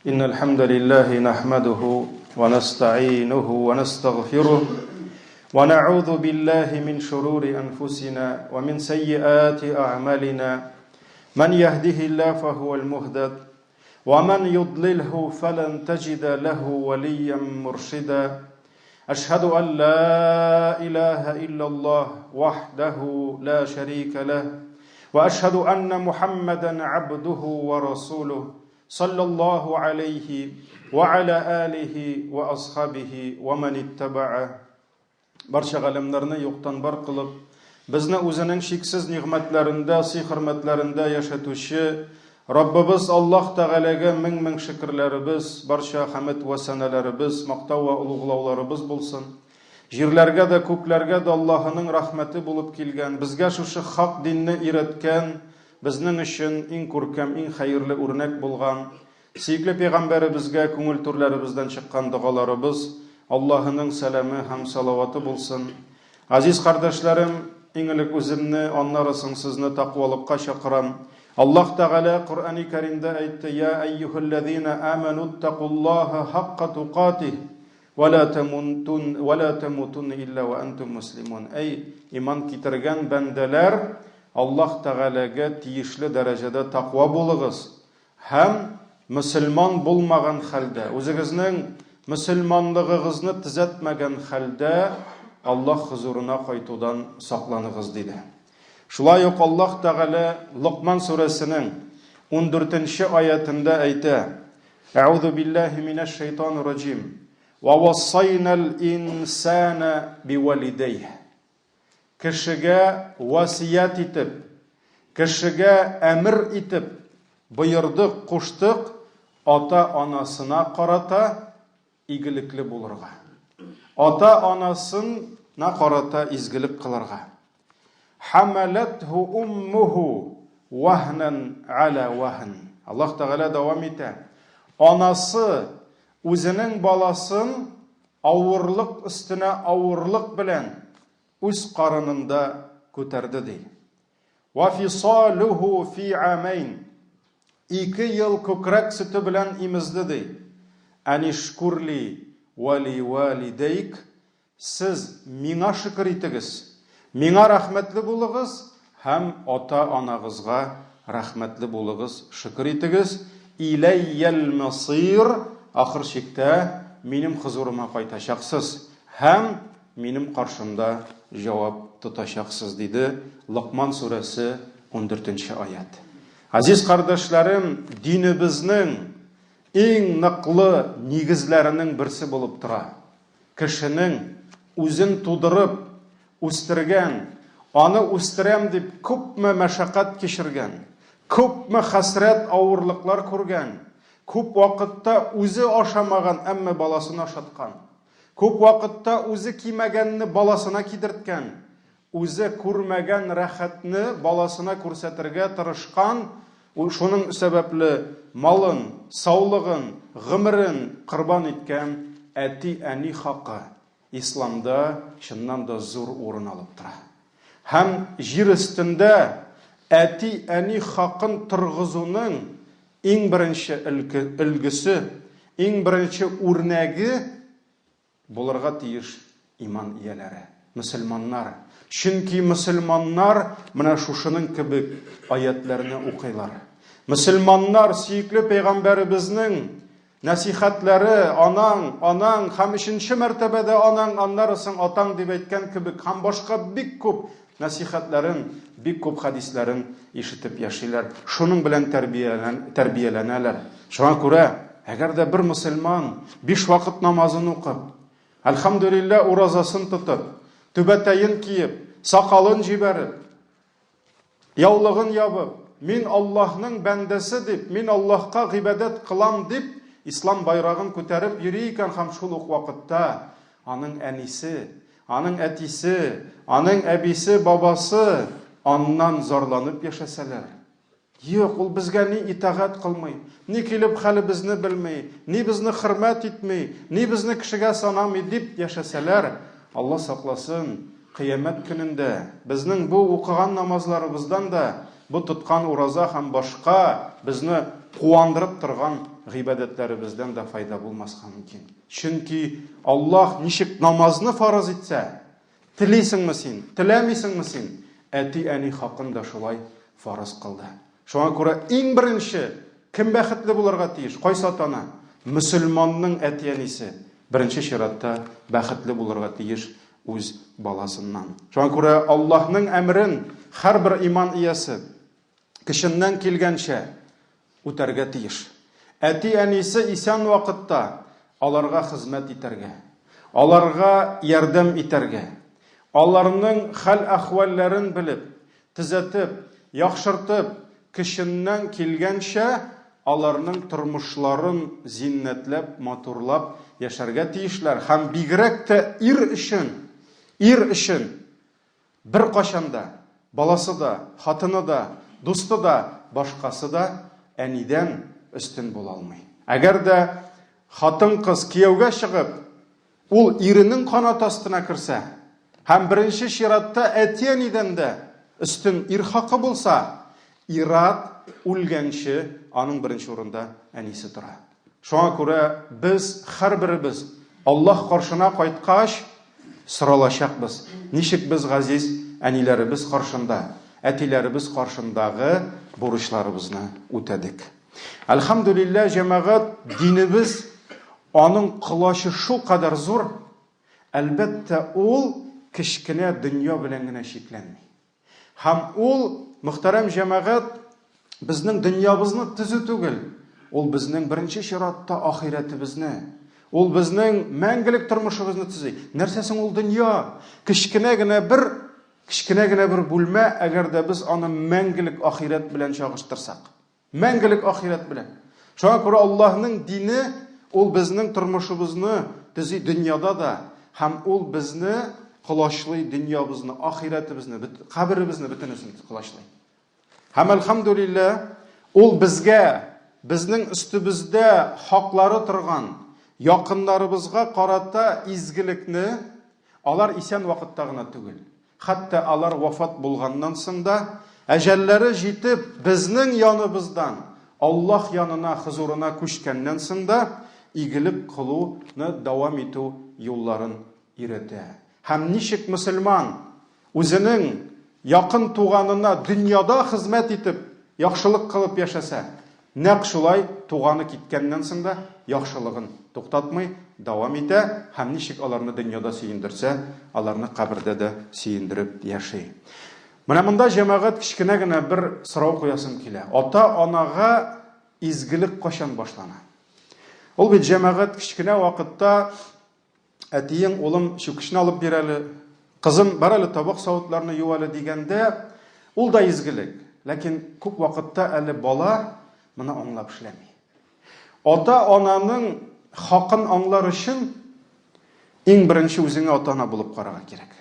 إن الحمد لله نحمده ونستعينه ونستغفره ونعوذ بالله من شرور أنفسنا ومن سيئات أعمالنا من يهده الله فهو المهتد ومن يضلله فلن تجد له وليا مرشدا أشهد أن لا إله إلا الله وحده لا شريك له وأشهد أن محمدا عبده ورسوله صلى الله عليه وعلى آله وأصحابه ومن اتبعه Барча галәмнәрне юктан бар кылып, безне үзенең чиксез нигъмәтләрендә, сый-хөрмәтләрендә яшәтүче Раббыбыз Аллаһ Тәгаләгә мең-мең шөкерләребез, барча хәмед вә сәнәләребез, мактау вә олуглауларыбыз булсын. Җирләргә дә, күкләргә дә Аллаһының рәхмәте булып килгән, безгә шушы хак динне өйрәткән, безнең өчен иң күркәм, иң хәерле үрнәк булган Сөекле пәйгамбәребезгә күңел түрләребездән чыккан догаларыбыз, Аллаһының сәламе һәм салаваты булсын. Газиз кардәшләрем, иң элек үземне, аннары соң сезне тәкъвалыкка чакырам. Аллаһ Тәгалә Коръәни Кәримдә әйтте: "Я әйюһәлләзина аману иттакуллаһа хакка тукатих ва ла тамутун ва ла тамутун илля ва антум муслимун". Әй иман китергән бәндәләр, Аллаһ Тәгаләгә тиешле дәрәҗәдә тәкъва булыгыз Һәм мөселман булмаган хәлдә, үзегезнең мөселманлыгыгызны төзәтмәгән хәлдә Аллаһ хозурына кайтудан сакланыгыз, диде. Шулай ук Аллаһ Тәгалә Локман сүрәсенең ундүртенче аятендә әйтә, Әгъузу биллаһи минәш шәйтанир раҗим. Ва вассайнал инсана бивалидәйһ. Кешегә васыять итеп, кешегә әмер итеп боердык, куштык ата-анасына карата игелекле булырга. Ата-анасына карата изгелек кылырга. Хамалатху уммуху вахнан аля вахн. Аллаһ Тәгалә дәвам итә. Анасы үзенең баласын Авырлык өстенә авырлык белән үз карынында күтәрде, ди. Вә фисалүһү фи амәйн. Ике ел күкрәк сөте белән имезде, ди. Әнишкүрли вә ли вәлидәйк. Сез миңа шөкер итегез, миңа рәхмәтле булыгыз Һәм ата-анагызга рәхмәтле булыгыз, шөкер итегез, иләййәл-мәсыйр, ахыр чиктә минем хозурыма кайтачаксыз һәм минем каршымда җавап тотачаксыз, диде, Локман сүрәсе, ундүртенче аять. Газиз кардәшләрем, динебезнең иң ныклы нигезләренең берсе булып тора. Кешенең үзен тудырып, үстергән, аны үстерәм дип күпме мәшәкать кичергән, күпме хәсрәт, авырлыклар күргән, күп вакытта үзе ашамаган, әмма баласын ашаткан, күп вакытта үзе кимәгәнне баласына кидерткән, үзе күрмәгән рәхәтне баласына күрсәтергә тырышкан, шуның сәбәпле малын, саулыгын, гомерен корбан иткән әти-әни хакы Исламда чыннан да зур урын алып тора. Һәм җир өстендә әти-әни хакын торгызуның иң беренче өлгесе, иң беренче үрнәге Булырга тиеш иман ияләре, мөселманнар. Чөнки мөселманнар менә шушының кебек аятьләрне укыйлар. Мөселманнар сөекле пәйгамбәребезнең нәсихәтләре, анаң, анаң һәм өченче мәртәбәдә анаң, аннары соң атаң дип әйткән кебек һәм башка бик күп нәсихәтләрен, бик күп хәдисләрен ишетеп яшиләр. Шуның белән тәрбияләнәләр. Шуңа күрә, әгәр дә бер мөселман биш вакыт намазын укып, әлхәмдүлилләһ, уразасын тотып, түбәтәен киеп, сакалын җибәреп, яулыгын ябып, мин Аллаһның бәндәсе дип, мин Аллаһка гыйбадәт кылам дип, ислам байрагын күтәреп йөри икән һәм шул ук вакытта аның әнисе, Аның әтисе, аның әбисе, бабасы аннан зарланып яшәсәләр. Юк, ул безгә ни итагать кылмый, ни килеп хәлебезне белми, ни безне хөрмәт итми, ни безне кешегә санамый дип яшәсәләр, Алла сакласын, кыямәт көнендә безнең бу укыган намазларыбыздан да, бу тоткан ураза һәм башка безне куандырып торган гыйбадәтләребездән дә файда булмаска мөмкин. Чөнки Аллаһ ничек намазны фарыз итсә, телисеңме син, теләмисеңме син, әти-әни хакын да шулай фарыз кылды. Шуңа күрә иң беренче кем бәхетле булырга тиеш? Кайсы ата-ана? Мөселманның әти-әнисе беренче чиратта бәхетле булырга тиеш үз баласыннан. Шуңа күрә Аллаһның әмерен һәрбер иман иясе көченнән килгәнчә үтәргә тиеш. Әти-әнисе исән вакытта аларга хезмәт итәргә, аларга ярдәм итәргә, аларның хәл-әхвәлләрен белеп, төзәтеп, яхшыртып, көченнән килгәнчә аларның тормышларын зиннәтләп, матурлап яшәргә тиешләр һәм бигрәк тә ир өчен, ир өчен Беркайчан да, баласы да, хатыны да, дусты да, башкасы да әнидән өстен була алмый. Әгәр дә хатын-кыз кияүгә чыгып, ул иренең канаты астына керсә һәм беренче чиратта әти-әнидән дә өстен ир хакы булса, ир-ат үлгәнче аның беренче урында әнисе тора. Шуңа күрә без һәрберебез Аллаһ каршына кайткач соралачакбыз, ничек без газиз әниләребез каршында, әтиләребез каршындагы бурычларыбызны үтәдек. Әлхәмдүлилләһ, җәмәгать, динебез аның колачы шулкадәр зур, әлбәттә, ул кечкенә дөнья белән генә чикләнми. Һәм ул, мөхтәрәм җәмәгать, безнең дөньябызны төзү түгел, ул безнең беренче чиратта ахирәтебезне, ул безнең мәңгелек тормышыбызны төзи. Нәрсә соң ул дөнья? Кечкенә генә бер кечкенә генә бер бүлмә, әгәр дә без аны мәңгелек ахирәт белән чагыштырсак. Мәңгелек ахирәт белән. Шуңа күрә Аллаһның дине ул безнең тормышыбызны төзи дөньяда да һәм ул безне колачлый дөньябызны, ахирәтебезне, каберебезне бөтенесен колачлый. Һәм әлхәмдүлилләһ, ул безгә, безнең өстебездә хаклары торган якыннарыбызга карата изгелекне алар исән вакытта гына түгел, Хәтта алар вафат булганнан соң да, әҗәлләре җитеп, безнең яныбыздан Аллаһ янына, хозурына күчкәннән соң да, игелек кылуны дәвам итү юлларын өйрәтә. Һәм ничек мөселман үзенең якын туганына дөньяда хезмәт итеп, яхшылык кылып яшәсә, Нәкъ шулай туганы киткәннән соң да яхшылыгын туктатмый, дәвам итә һәм ничек аларны дөньяда сөендерсә, аларны кабердә дә сөендереп яши. Менә монда, җәмәгать, кечкенә генә бер сорау куясым килә. Ата-анага изгелек кайчан башлана? Ул бит, җәмәгать, кечкенә вакытта Әтиең, улым, чүкечне алып бир әле, кызым, бар әле табак-савытларны ю әле дигәндә, ул да изгелек. Ләкин күп вакытта әле бала моны аңлап эшләми. Ата-ананың хакын аңлар өчен иң беренче үзеңә ата-ана булып карарга кирәк.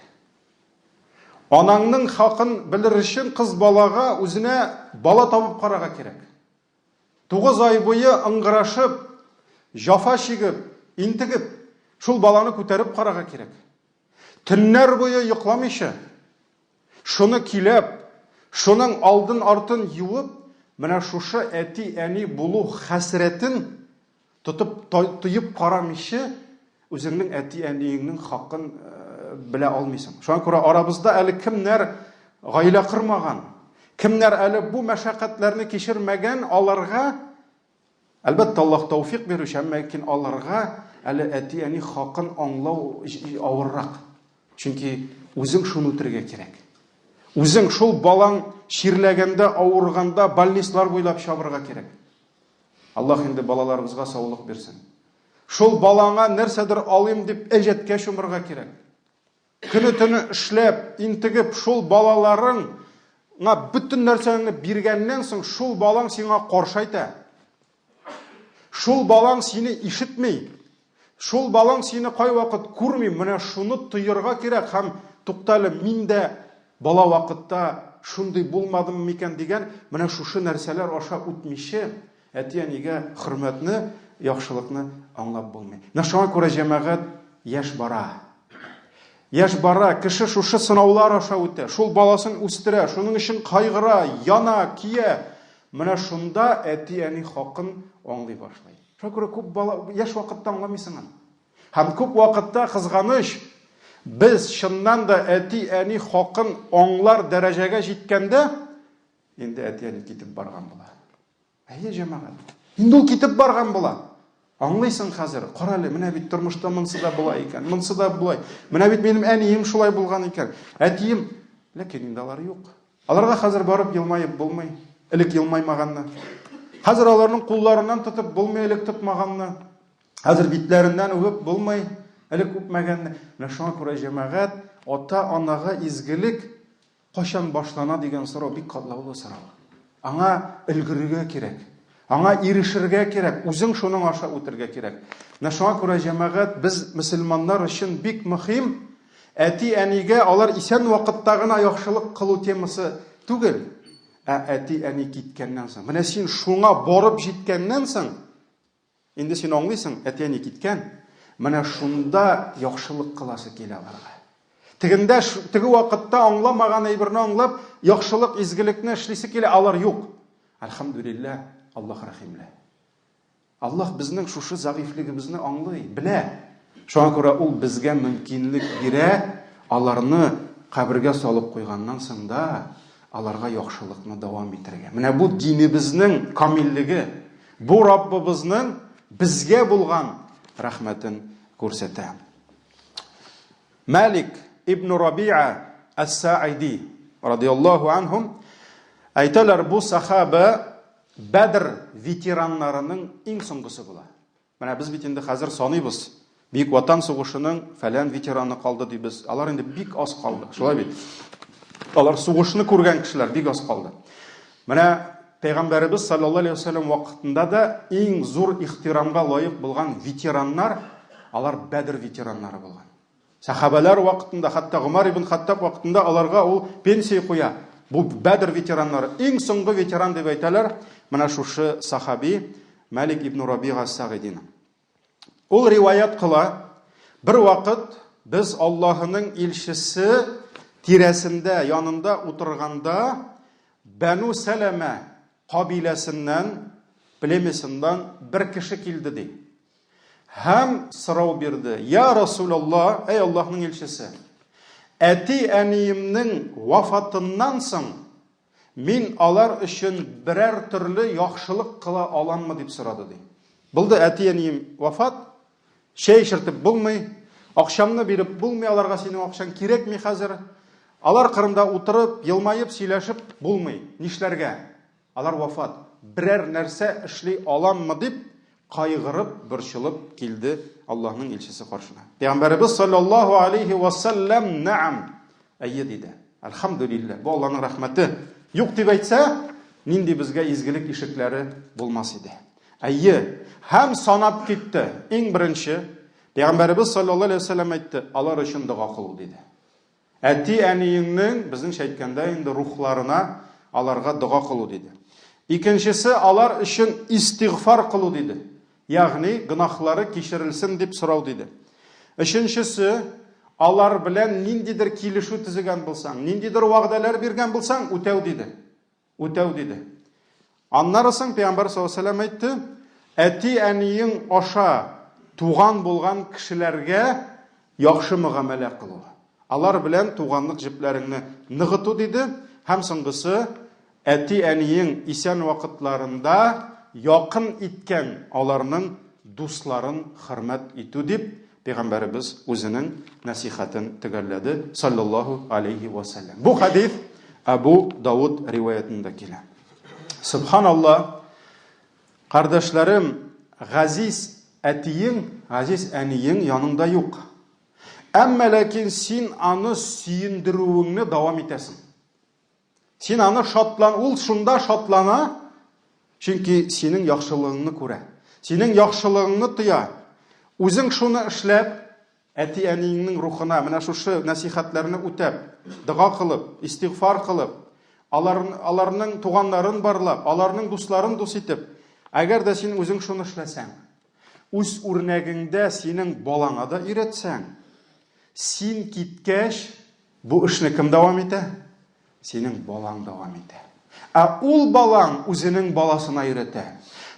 Анаңның хакын белер өчен кыз балага үзенә бала табып карарга кирәк. Тугыз ай буе ыңгырашып, җафа чигеп, интегеп, шул баланы күтәреп карарга кирәк. Төннәр буе йокламыйча, шуны көйләп, шуның алдын-артын юып, менә шушы әти-әни булу хәсрәтен Тотып, тоеп карамыйча, үзеңнең әти-әниеңнең хакын белә алмыйсың. Шуңа күрә арабызда әле кемнәр гаилә кормаган, кемнәр әле бу мәшәкатьләрне кичермәгән, аларга, әлбәттә, Аллаһ тәүфик бирүче, әмма ләкин аларга әле әти-әни хакын аңлау авыррак. Чөнки үзең шуны үтергә кирәк. Үзең шул балаң чирләгәндә, авырганда больницалар буйлап чабырга кирәк. Аллаһ инде балаларыбызга саулык бирсен. Шул балаңа нәрсәдер алыйм дип әҗәткә чумырга кирәк. Көне-төне эшләп, интегеп, шул балаларың ңа бөтен нәрсәңне биргәннән соң, шул балаң сиңа каршы әйтә. Шул балаң сине ишетми. Шул балаң сине кайвакыт күрми, менә шуны тоерга кирәк һәм туктале, мин дә бала вакытта шундый булмадым микән дигән менә шушы нәрсәләр аша үтмичә, әти-әнигә хөрмәтне, яхшылыкны аңлап булмый. Менә шуңа күрә, җәмәгать, яшь бара. Яшь бара, кеше шушы сынаулар аша үтә, шул баласын үстерә, шуның өчен кайгыра, яна, кия. Менә шунда әти-әни хакын аңлый башлый. Шуңа күрә күп бала яшь вакытта аңламыйсың аны. Һәм күп вакытта кызганыч, без чыннан да әти-әни хакын аңлар дәрәҗәгә җиткәндә, инде әти-әни китеп барган була. Әйе, җәмәгать. Инде ул китеп барган була. Аңлыйсың хәзер, кара әле, менә бит тормышта монсы да була икән, монсы да болай. Менә бит минем әнием шулай булган икән. Әтием, ләкин инде алар юк. Аларга хәзер барып елмаеп булмый, элек елмаймаганны. Хәзер аларның кулларыннан тотып булмый, элек тотмаганны. Хәзер битләреннән үбеп булмый, элек үпмәгәнне. Менә шуңа күрә җәмәгать, ата-анага изгелек Кайчан башлана дигән сорау бик катлаулы сорау. Аңа өлгерергә кирәк. Аңа ирешергә кирәк, үзең шуның аша үтергә кирәк. Менә шуңа күрә җәмәгать без мөселманнар өчен бик мөһим әти-әнигә алар исән вакытта гына яхшылык кылу темасы түгел, ә әти-әни киткәннән соң. Менә син шуңа барып җиткәннән соң, Инде син аңлыйсың, әти-әни киткән. Менә шунда яхшылык кыласы килә аларга. Тегендә теге вакытта аңламаган әйберне аңлап, яхшылык, изгелекне эшлисе килә, алар юк. Әлхәмдүлилләһ, Аллаһ рәхимле. Аллаһ безнең шушы зәгыйфьлегебезне аңлый, белә. Шуңа күрә ул безгә мөмкинлек бирә, аларны кабергә салып куйганнан соң да аларга яхшылыкны дәвам итәргә. Менә бу динебезнең камиллеге, бу Раббыбызның безгә булган рәхмәтен күрсәтә. Малик ибн Рабиа ас-Саиди радияллаһу анһум әйтәләр, бу сахаба Бәдр ветераннарының иң соңгысы була. Менә без бит инде хәзер саныйбыз. Бөек Ватан сугышының фәлән ветераны калды дибез. Алар инде бик аз калды. Шулай бит. Алар сугышны күргән кешеләр бик аз калды. Менә Пәйгамбәребез саллаллаһу алейһи вәсәлләм вакытында да иң зур ихтирамга лаек булган ветераннар алар Бәдр ветераннары булган. Сәхабәләр вакытында, хәтта Гомәр ибн Хаттаб вакытында аларга ул пенсия куя. Бу Бәдр ветераннары, иң соңгы ветеран дип әйтәләр, менә шушы сахаби Мәлик ибн Рабига Сагидина. Ул риваять кыла, бер вакыт без Аллаһының илчесе тирәсендә, янында утырганда, Бәну Сәләмә кабиләсеннән, племесеннән бер кеше килде ди. Һәм сорау бирде, Я Расулалла, әй Аллаһның илчесе, әти-әниемнең вафатыннан соң мин алар өчен берәр төрле яхшылык кыла аламмы дип сорады ди. Булды, әти-әнием вафат, чәй эчертеп булмый, акчамны биреп булмый аларга, синең акчаң кирәкми хәзер. Алар кырында утырып, елмаеп, сөйләшеп булмый. Нишләргә? Алар вафат. Берәр нәрсә эшли аламмы дип, кайгырып, борчылып килде Аллаһның илчесе каршына. Пәйгамбәребез саллаллаһу алейхи ва саллям нәам. Әйе диде. Әлхәмдүлилләһ. Бу Аллаһның рәхмәте. Юк дип әйтсә, нинди безгә изгелек ишекләре булмас иде. Әйе. Һәм санап китте. Иң беренче Пәйгамбәребез саллаллаһу алейхи ва саллям әйтте, алар өчен дога кылу диде. Әти-әниеңнең, безнеңчә әйткәндә инде, рухларына, аларга дога кылу, диде. Икенчесе, алар өчен истигъфар кылу, диде. Ягъни, гөнаһлары кичерелсен дип сорау, диде. Өченчесе, алар белән ниндидер килешү төзегән булсаң, ниндидер вәгъдәләр биргән булсаң, үтәү, диде. Үтәү, диде. Аннары соң Пәйгамбәр саллаллаһу алейһи әйтте, әти-әниең аша туган булган кешеләргә яхшы мөгамәлә кылу. Алар белән туганлык җепләреңне ныгыту, диде. Һәм соңгысы, әти-әниең исән вакытларында якын иткән аларның дусларын хөрмәт итү, дип Пәйгамбәребез үзенең нәсихәтен төгәлләде, саллаллаһу алейһи ва сәлләм. Бу хәдис Әбу Давуд риваятендә килә. Субханалла, кардәшләрем, газиз әтиең, газиз әниең яныңда юк. Әмма ләкин син аны сөендерүеңне дәвам итәсең. Син аны шатлан, ул шунда шатлана, чөнки синең яхшылыгыңны күрә. Синең яхшылыгыңны тоя. Үзең шуны эшләп, әти-әниеңнең рухына менә шушы нәсихәтләрне үтәп, дога кылып, истигъфар кылып, алар, аларның туганнарын барлап, аларның дусларын дус итеп, әгәр дә син үзең шуны эшләсәң, үз үрнәгеңдә синең балаңа да өйрәтсәң, син киткәч, Бу эшне кем дәвам итә? Синең балаң дәвам итә. Ә ул балаң үзенең баласына өйрәтә.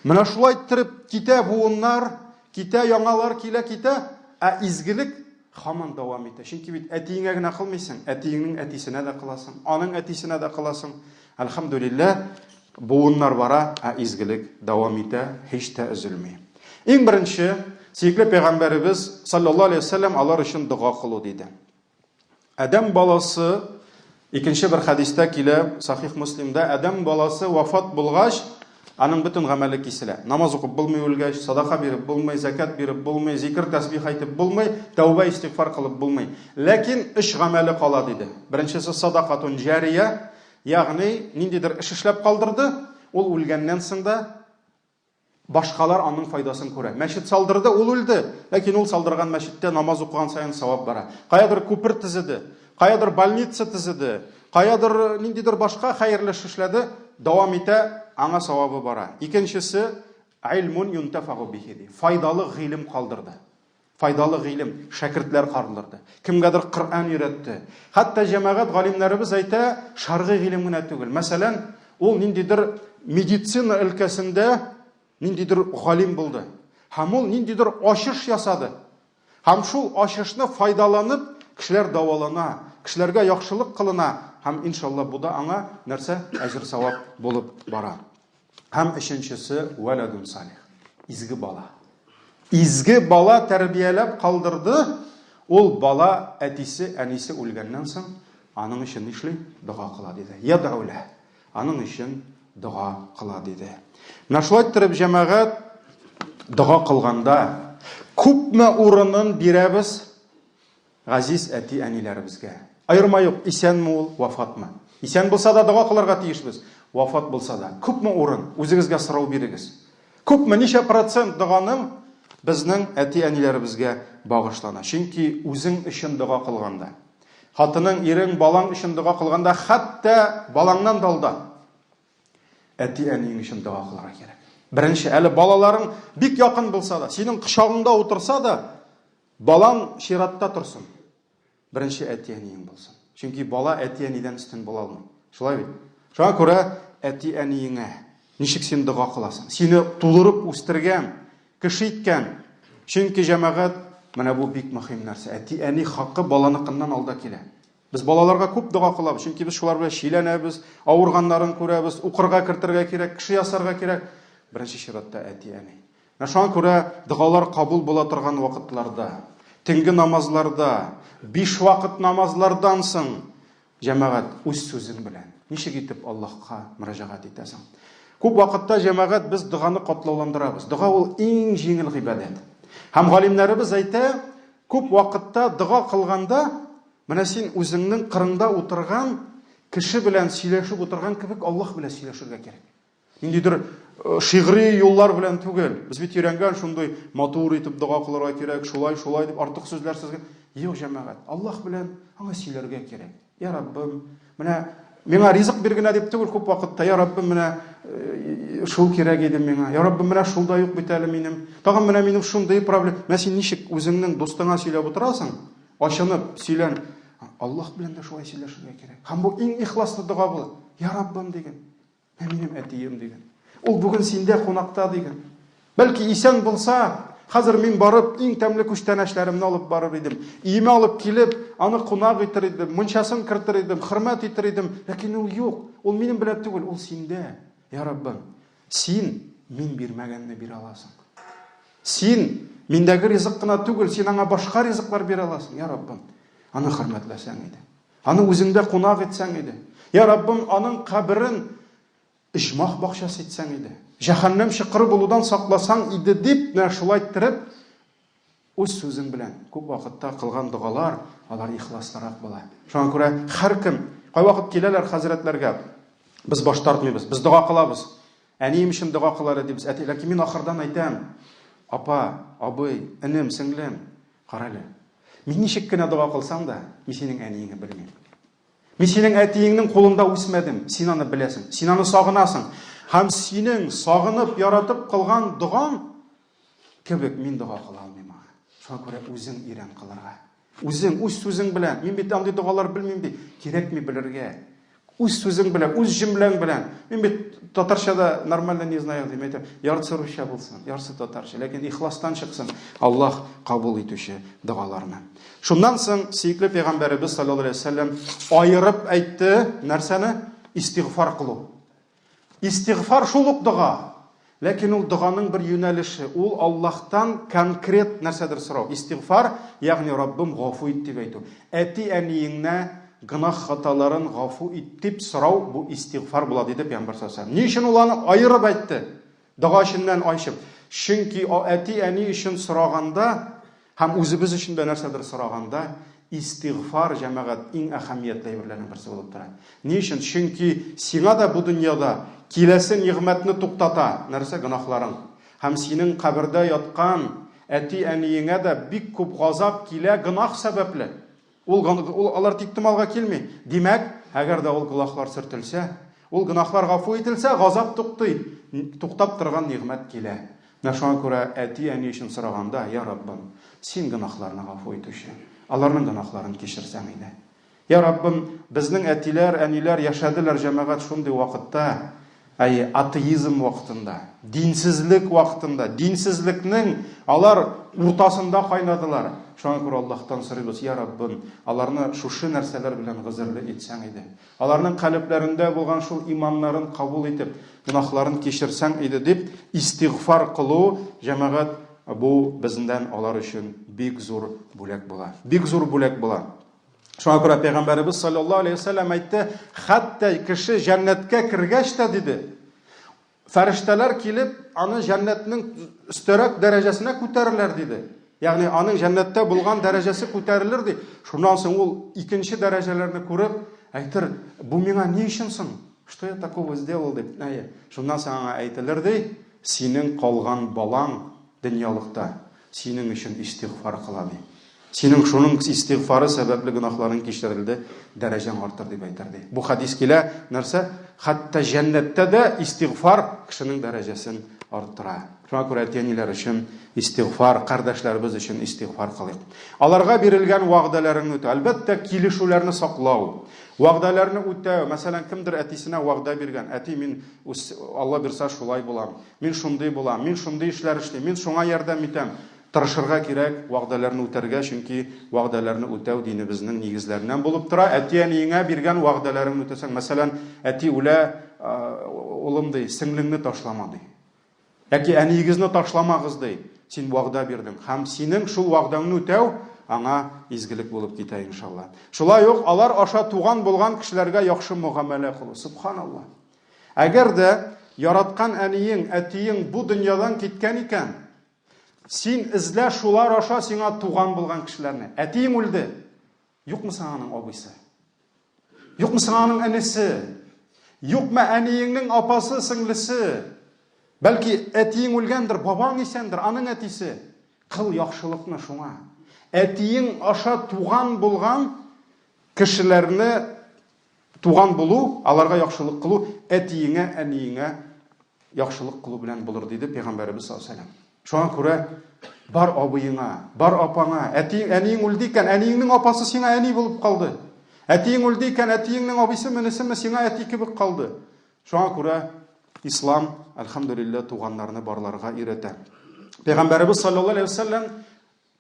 Менә шулай иттереп китә буыннар, китә яңалар килә китә, ә изгелек һаман дәвам итә. Чөнки бит әтиеңә генә кылмыйсың, әтиеңнең әтисенә дә кыласың, аның әтисенә дә кыласың. Әлхәмдүлилләһ, буыннар бара, ә изгелек дәвам итә, һич тә өзелми. Иң беренче, сөекле пәйгамбәребез саллаллаһу алейһи вәсәлләм алар өчен дога кылу диде. Адәм баласы икенче бер хәдистә килә, Сахих Муслимда, адәм баласы вафат булгач, аның бөтен гамәле киселә. Намаз укып булмый үлгәч, садака биреп булмый, зәкят биреп булмый, зикр тәсбих әйтеп булмый, тәүбә истигъфар кылып булмый. Ләкин өч гамәле кала диде. Беренчесе садакатун җария, ягъни ниндидер эш эшләп калдырды, ул үлгәннән соң да Башкалар аның файдасын күрә. Мәчет салдырды, ул үлде. Ләкин ул салдырган мәчеттә намаз укыган саен савап бара. Каядыр күпер төзеде, каядыр больница төзеде, каядыр ниндидер башка хәерле эш эшләде, дәвам итә, аңа савабы бара. Икенчесе, илмун юнтафагу бихи ди. Файдалы гыйлем калдырды. Файдалы гыйлем, шәкертләр калдырды. Кемгәдер Коръән өйрәтте. Хәтта җәмәгать галимнәребез әйтә, шәргый гыйлем генә түгел. Мәсәлән, ул ниндидер медицина өлкәсендә ниндидер галим булды. Һәм ул ниндидер ачыш ясады. Һәм шул ачышны файдаланып, кешеләр дәвалана, кешеләргә яхшылык кылына һәм иншалла бу да аңа нәрсә әҗер-савап булып бара. Һәм өченчесе вәләдун салих. Изге бала. Изге бала тәрбияләп калдырды. Ул бала әтисе, әнисе үлгәннән соң аның өчен нишли? Дога кыла диде. Ядъу лә. Аның өчен дога кыла диде. Менә шулай иттереп җәмәгать дога кылганда күпме урынын бирәбез Газиз әти-әниләребезгә. Аерма юк, исәнме ул, вафатмы. Исән булса да дога кылырга тиешбез, вафат булса да. Күпме урын? Үзегезгә сорау бирегез. Күпме, ничә процент доганың безнең әти-әниләребезгә багышлана? Чөнки үзең өчен дога кылганда, хатының, ирең, балаң өчен дога кылганда, хәтта балаңнан да алда әти-әниең өчен дога кылырга кирәк. Беренче, әле балаларың бик якын булса да, синең кочагыңда утырса да, Балаң чиратта торсын. Беренче әти-әниең булсын. Чөнки бала әти-әнидән өстен була алмый. Шулай бит? Шуңа күрә әти-әниеңә ничек син дога кыласың? Сине тудырып үстергән, кеше иткән. Чөнки җәмәгать, менә бу бик мөһим нәрсә. Әти-әни хакы баланыкыннан алда килә. Без балаларга күп дога кылабыз, чөнки без шулар белән чиләнәбез, авырганнарын күрәбез, укырга кертергә кирәк, кеше ясарга кирәк. Беренче чиратта әти-әни. Менә шуңа күрә догалар кабул була торган вакытларда, төнге намазларда, биш вакыт намазлардан соң, җәмәгать, үз сүзең белән ничек итеп Аллаһка мөрәҗәгать итәсең? Күп вакытта җәмәгать без доганы катлауландырабыз. Дога ул иң җиңел гыйбадәт. Һәм галимнәребез әйтә, күп вакытта дога кылганда, менә син үзеңнең кырыңда утырган кеше белән сөйләшеп утырган кебек Аллаһ белән сөйләшергә кирәк. Ниндидер э, шигъри юллар белән түгел. Без бит өйрәнгән шундый матур итеп дога кылырга кирәк, шулай, шулай дип артык сүзләр сезгә. Юк, җәмәгать, Аллаһ белән аңа сөйләргә кирәк. Я Раббым, менә миңа ризык бир генә дип түгел күп вакытта. Я Раббым, менә э, шул кирәк иде миңа. Я Раббым, менә шул да юк бит әле минем. Тагын менә минем шундый проблем. Менә син ничек үзеңнең дустыңа сөйләп утырасың? Ачынып сөйлән. Аллаһ белән дә шулай сөйләшергә кирәк. Һәм бу иң ихласлы дога була. Я Раббым диген. Ә минем әтием диген. Ул бүген синдә кунакта диген. Бәлки исән булса, хәзер мин барып иң тәмле күчтәнәчләремне алып барыр идем. Өемә алып килеп, аны кунак итер идем, мунчасын кертер идем, хөрмәт итер идем. Ләкин ул юк. Ул минем белән түгел, ул синдә. Я Раббым, син мин бирмәгәнне бирә аласың. Син миндәге ризык кына түгел, син аңа башка ризыклар бирә аласың, я Раббым. Аны хөрмәтләсәң иде. Аны үзеңдә кунак итсәң иде. Я Раббым, аның каберен оҗмах бакчасы итсәң иде. Җәһәннәм чокыры булудан сакласаң иде дип, менә шулай иттереп, үз сүзең белән күп вакытта кылган догалар, алар ихласлырак була. Шуңа күрә һәркем, кайвакыт киләләр хәзрәтләргә, без баш тартмыйбыз, без дога кылабыз. Әнием өчен дога кыл әле дибез. Әти, ләкин мин ахырдан әйтәм, апа, абый, энем, сеңлем, Карале, мин ничек кенә дога кылсам да, мин синең әниеңне белмим. Мин синең әтиеңнең кулында үсмәдем, син аны беләсең, син аны сагынасың. Һәм синең сагынып, яратып кылган догаң кебек мин дога кыла алмыйм аңа. Шуңа күрә үзең өйрән кылырга. Үзең, үз сүзең белән. Мин бит андый догалар белмим бит. Кирәкми белергә. Үз сүзең белән, үз җөмләң белән. Мин бит татарча да нормально не знаю, дип әйтәм. Яртысы русча булсын, яртысы татарча, ләкин ихластан чыксын. Аллаһ кабул итүче догаларны. Шуннан соң сөекле пәйгамбәребез саллаллаһу алейһи вәсәлләм аерып әйтте нәрсәне? Истигъфар кылу. Истигъфар шул ук дога. Ләкин ул доганың бер юнәлеше, ул Аллаһтан конкрет нәрсәдер сорау. Истигъфар, ягъни Раббым гафу ит дип әйтү. Әти-әниеңне гөнаһ хаталарын гафу ит дип сорау бу истигъфар була диде Пәйгамбәр саллаллаһу алейһи ва сәлләм. Ни өчен ул аны аерып әйтте? Дога эченнән ачып. Чөнки әти-әни өчен сораганда Һәм үзебез өчен дә нәрсәдер сораганда, истигъфар, җәмәгать, иң әһәмиятле әйберләрнең берсе булып тора. Ни өчен? Чөнки сиңа да бу дөньяда киләсе нигъмәтне туктата, нәрсә? Гөнаһларың. Һәм синең кабердә яткан әти-әниеңә дә бик күп газап килә гөнаһ сәбәпле. Ул, ул алар тиктомалга килми. Димәк, әгәр дә ул гөнаһлар сөртелсә, ул гөнаһлар гафу ителсә, газап туктый, туктап торган нигъмәт килә. Менә шуңа күрә әти-әни өчен сораганда, Я Раббым, син гөнаһларны гафу итүче, аларның гөнаһларын кичерсәң иде. Я Раббым, безнең әтиләр, әниләр яшәделәр җәмәгать шундый вакытта, әйе, атеизм вакытында, динсезлек вакытында, динсезлекнең алар уртасында кайнадылар. Шуңа күрә Аллаһтан сорыйбыз, Я Раббым, аларны шушы нәрсәләр белән гозерле итсәң иде. Аларның калебләрендә булган шул иманнарын кабул итеп, гөнаһларын кичерсәң иде дип истигъфар кылу, җәмәгать, бу бездән алар өчен бик зур бүләк була. Бик зур бүләк була. Шуңа күрә Пәйгамбәребез саллаллаһу алейһи ва сәлләм әйтте, хәтта кеше җәннәткә кергәч тә диде, Фәрештәләр килеп, аны җәннәтнең өстәрәк дәрәҗәсенә күтәрерләр, диде. Ягъни аның җәннәттә булган дәрәҗәсе күтәрелер, ди. Шуннан соң ул икенче дәрәҗәләрне күреп, әйтер, бу миңа ни өчен соң? Что я такого сделал, дип. Әйе. Шуннан соң аңа әйтелер, ди, синең калган балаң дөньялыкта синең өчен истигъфар кыла, ди. Синең шуның истигъфары сәбәпле гөнаһларың кичерелде, дәрәҗәң артыр, дип әйтер, ди. Бу хәдис килә, нәрсә? Хәтта җәннәттә дә истигъфар кешенең дәрәҗәсен арттыра. Шуңа күрә әти-әниләр өчен истигъфар, кардәшләребез өчен истигъфар кылыйк. Аларга бирелгән вәгъдәләреңне үтәү. Әлбәттә, килешүләрне саклау. Вәгъдәләрне үтәү. Мәсәлән, кемдер әтисенә вәгъдә биргән. Әти, мин Алла бирса шулай булам. Мин шундый булам. Мин шундый эшләр эшлим. Мин шуңа ярдәм итәм. Тырышырга кирәк вәгъдәләрне үтәргә, чөнки вәгъдәләрне үтәү динебезнең нигезләреннән булып тора. Әти-әниеңә биргән вәгъдәләреңне үтәсәң, мәсәлән, әти үлә, улым ди, сеңлеңне ташлама ди. Яки әниегезне ташламагыз ди. Син вәгъдә бирдең һәм синең шул вәгъдәңне үтәү аңа изгелек булып китә иншалла. Шулай ук алар аша туган булган кешеләргә яхшы мөгамәлә кылу. Субханалла. Әгәр дә яраткан әниең, әтиең бу дөньядан киткән икән, Син эзлә шулар аша сиңа туган булган кешеләрне. Әтиең үлде. Юкмы соң аның абыйсы? Юкмы соң аның энесе? Юкмы әниеңнең апасы, сеңлесе? Бәлки әтиең үлгәндер, бабаң исәндер, аның әтисе. Кыл яхшылыкны шуңа. Әтиең аша туган булган кешеләрне Туган булу, аларга яхшылык кылу әтиеңә, әниеңә яхшылык кылу белән булыр, диде Пәйгамбәребез саллаллаһу алейһи ва сәлләм. Шуңа күрә бар абыеңа, бар апаңа, әти, әниең үлде икән, әниеңнең апасы сиңа әни булып калды. Әтиең үлде икән, әтиеңнең абыйсы, энесеме сиңа әти кебек калды. Шуңа күрә ислам, әлхәмдүлилләһ, туганнарны барларга өйрәтә. Пәйгамбәребез саллаллаһу алейһи ва сәлләм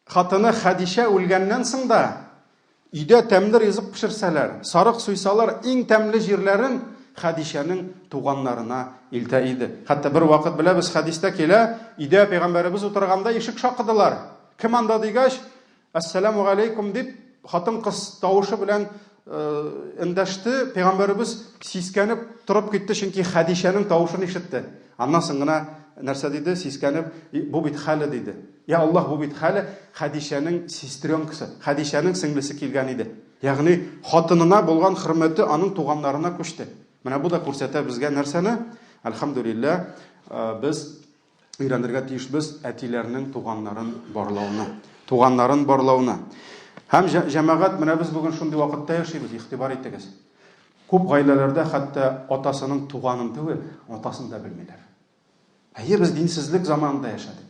Хатыны Хәдичә үлгәннән соң да, өйдә тәмле ризык пешерсәләр, сарык суйсалар, иң тәмле җирләрен Хәдичәнең туганнарына илтә иде. Хәтта бер вакыт беләбез, хәдистә килә, өйдә пәйгамбәребез утырганда ишек шакыдылар. Кем анда дигәч, Әссәламу галәйкүм дип, хатын-кыз тавышы белән эндәште. Пәйгамбәребез сискәнеп торып китте, чөнки Хәдичәнең тавышын ишетте. Аннан соң гына нәрсә диде? Сискәнеп, бу бит хәле диде. Я Аллаһ, бу бит хәле Хәдичәнең сестренкасы, Хәдичәнең сеңлесе килгән иде. Ягъни хатынына булган хөрмәте аның туганнарына күчте. Менә бу да күрсәтә безгә нәрсәне? Әлхәмдүлилләһ, без өйрәнергә тиешбез әтиләрнең туганнарын барлауны. Туганнарын барлауны. Һәм җәмәгать, менә без бүген шундый вакытта яшибез, игътибар итегез. Күп гаиләләрдә хәтта атасының туганын түгел, атасын да белмиләр. Әйе, без динсезлек заманында яшәдек.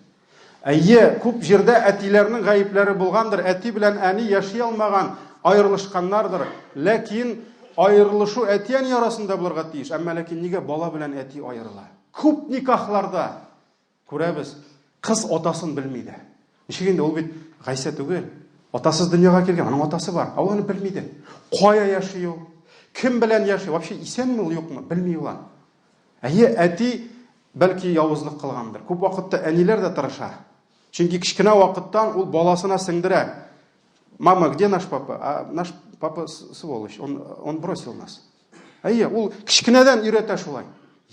Әйе, күп җирдә әтиләрнең гаепләре булгандыр, әти белән әни яши алмаган, аерылышканнардыр. Ләкин аерылышу әти-әни арасында булырга тиеш, әмма ләкин нигә бала белән әти аерыла? Күп никахларда күрәбез, кыз атасын белми дә. Ничек инде ул бит Гайсә түгел. Атасыз дөньяга килгән, аның атасы бар, ә ул аны белми дә. Кая яши ул? Кем белән яши? Вообще исәнме ул, юкмы? Белми ул аны. Әйе, әти бәлки явызлык кылгандыр. Күп вакытта әниләр дә тырыша. Чөнки кечкенә вакыттан ул баласына сеңдерә. Мама, где наш папа? А наш папа сволочь, он, он бросил нас. Әйе, ул кечкенәдән өйрәтә шулай.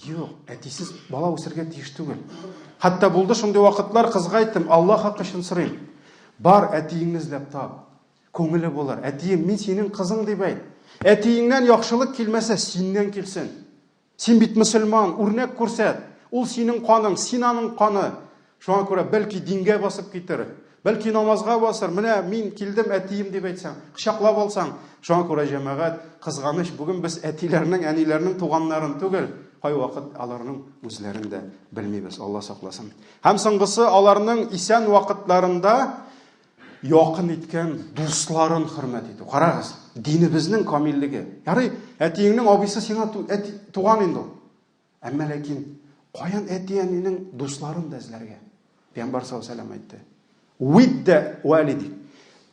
Юк, әтисез бала үсергә тиеш түгел. Хәтта булды шундый вакытлар, кызга әйттем, Аллаһ хакы өчен сорыйм. Бар, әтиеңне эзләп тап. Күңеле булыр. Әтием, мин синең кызың дип әйт. Әтиеңнән яхшылык килмәсә, синнән килсен. Син бит мөселман, үрнәк күрсәт. Ул синең каның, син аның каны. Шуңа күрә бәлки дингә басып китер, бәлки намазга басыр. Менә мин килдем, әтием дип әйтсәң, кочаклап алсаң. Шуңа күрә җәмәгать, кызганыч, бүген без әтиләрнең, әниләрнең туганнарын түгел, кайвакыт аларның үзләрен дә белмибез. Алла сакласын. Һәм соңгысы, аларның исән вакытларында якын иткән дусларын хөрмәт итү. Карагыз, динебезнең камиллеге. Ярый, әтиеңнең абыйсы сиңа әти, туган инде ул. Әмма ләкин каян әти-әнинең дусларын да эзләргә? Пәйгамбәр саллаллаһу алейһи әйтте. Видда валидик.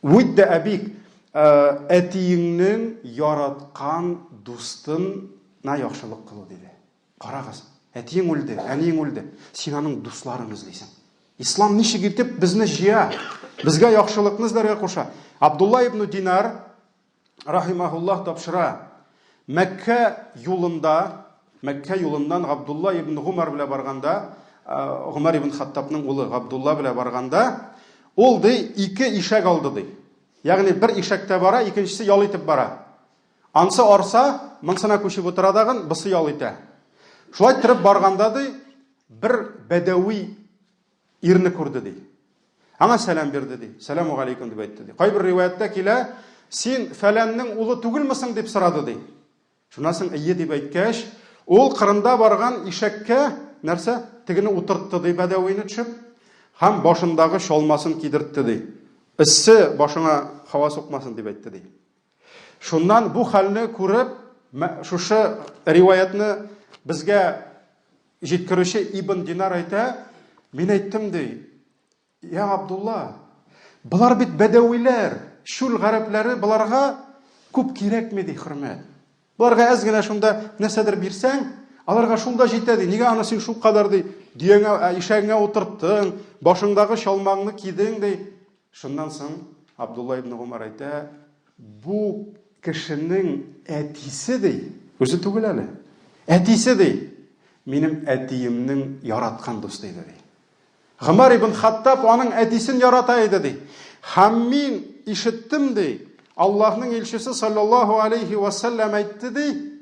Видда әбик. Э, әтиеңнең яраткан дустына яхшылык кылу диде. Карагыз, әтиең үлде, әниең үлде, син аның дусларын эзлисең. Ислам ничек итеп безне җыя, безгә яхшылыкны эзләргә куша. Абдулла ибн Динар рахимахуллах тапшыра. Мәккә юлында, Мәккә юлыннан Габдулла ибн Гумар белән барганда, Гумар ибн Хаттабның улы Габдулла белән барганда, ул ди ике ишәк алды ди. Ягъни бер ишәктә бара, икенчесе ял итеп бара. Ансы арса, монсына күчеп утыра дагын, бусы ял итә. Шулай торып барганда ди, бер бәдәви ирне күрде ди. Аңа сәлам бирде ди. Сәламу алейкум дип әйтте ди. Кайбер риваятьтә килә, син фәләннең улы түгелмесең дип сорады ди. Шуннан соң әйе дип әйткәч, ул кырында барган ишәккә нәрсә? Тегене утыртты ди бәдәвине төшеп һәм башындагы чалмасын кидертте ди. Эссе башыңа һава сукмасын дип әйтте ди. Шуннан бу хәлне күреп, шушы риваятьне безгә җиткерүче Ибн Динар әйтә, мин әйттем ди, я Абдулла, болар бит бәдәвиләр, чүл гарәпләре, боларга күп кирәкми ди хөрмәт. Боларга әз генә шунда нәрсәдер бирсәң, аларга шул да җитә ди. Нигә аны син шул кадәр ди, дөяңә, ишәгеңә утырттың, башыңдагы чалмаңны кидең ди. Шуннан соң Абдулла ибн Гомар әйтә, бу кешенең әтисе ди, үзе түгел әле. Әтисе ди, минем әтиемнең яраткан дусты иде ди. Гомар ибн Хаттаб аның әтисен ярата иде ди. Һәм мин ишеттем ди, Аллаһның илчесе саллаллаһу алейхи ва саллям әйтте ди,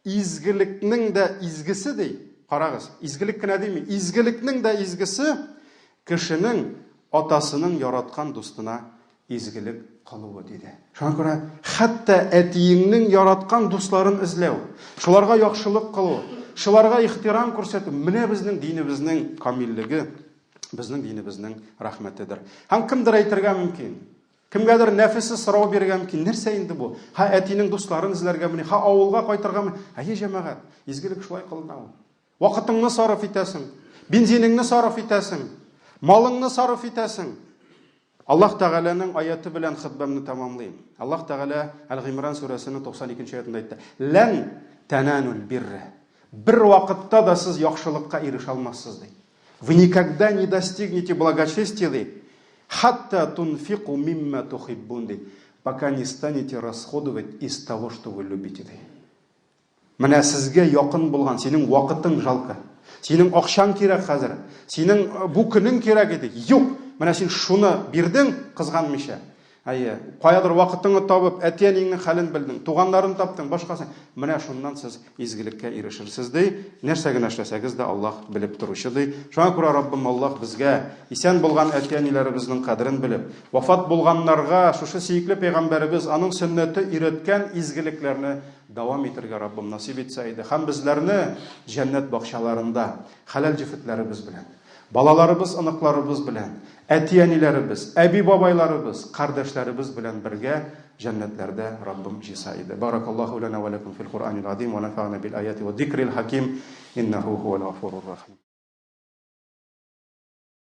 Изгелекнең дә изгесе ди. Карагыз, изгелек кенә дими, изгелекнең дә изгесе кешенең атасының яраткан дустына изгелек кылуы диде. Шуңа күрә хәтта әтиеңнең яраткан дусларын эзләү, шуларга яхшылык кылу, шуларга ихтирам күрсәтү менә безнең динебезнең камиллеге, безнең динебезнең рәхмәтедер. Һәм кемдер әйтергә мөмкин, Кемгәдер нәфесе сорау бирергә мөмкин, нәрсә инде бу? Һә әтинең дусларын эзләргәмени, һә авылга кайтыргамы? Әйе, җәмәгать, изгелек шулай кылына ул. Вакытыңны сарыф итәсең, бензинеңне сарыф итәсең, малыңны сарыф итәсең. Аллаһ Тәгаләнең аяты белән хөтбәмне тәмамлыйм. Аллаһ Тәгалә Әл-Гыймран сүрәсенең 92 нче аятында әйтте: "Лән таналул бирра". Бер вакытта да сез яхшылыкка ирешә алмассыз ди. Вы никогда не достигнете благочестия, ди, хатта тунфику мимма тухиббун, ди, пока не станете расходовать из того, что вы любите, ди. Менә сезгә якын булган, синең вакытың жалко. Синең акчаң кирәк хәзер. Синең э, бу көнең кирәк иде. Юк. Менә син шуны бирдең, кызганмыйча. Әйе, каядыр вакытыңны табып, әти-әниеңнең хәлен белдең, туганнарын таптың, башкасын. Менә шуннан сез изгелеккә ирешерсез, ди. Нәрсә генә эшләсәгез дә, Аллаһ белеп торучы, ди. Шуңа күрә Раббым Аллаһ безгә исән булган әти-әниләребезнең кадерен белеп, вафат булганнарга шушы сөекле пәйгамбәребез, аның сөннәте өйрәткән изгелекләрне дәвам итәргә Раббым насыйп итсә иде. Һәм безләрне җәннәт бакчаларында хәләл җефетләребез белән, Балаларыбыз, оныкларыбыз белән, әти-әниләребез, әби-бабайларыбыз, кардәшләребез белән бергә җәннәтләрдә Раббым җыйса иде. Баракаллаһу лана ва лакум фил Куръанил азим ва нафа'ана бил аяти ва зикрил хаким иннаху хуал гафурур рахим.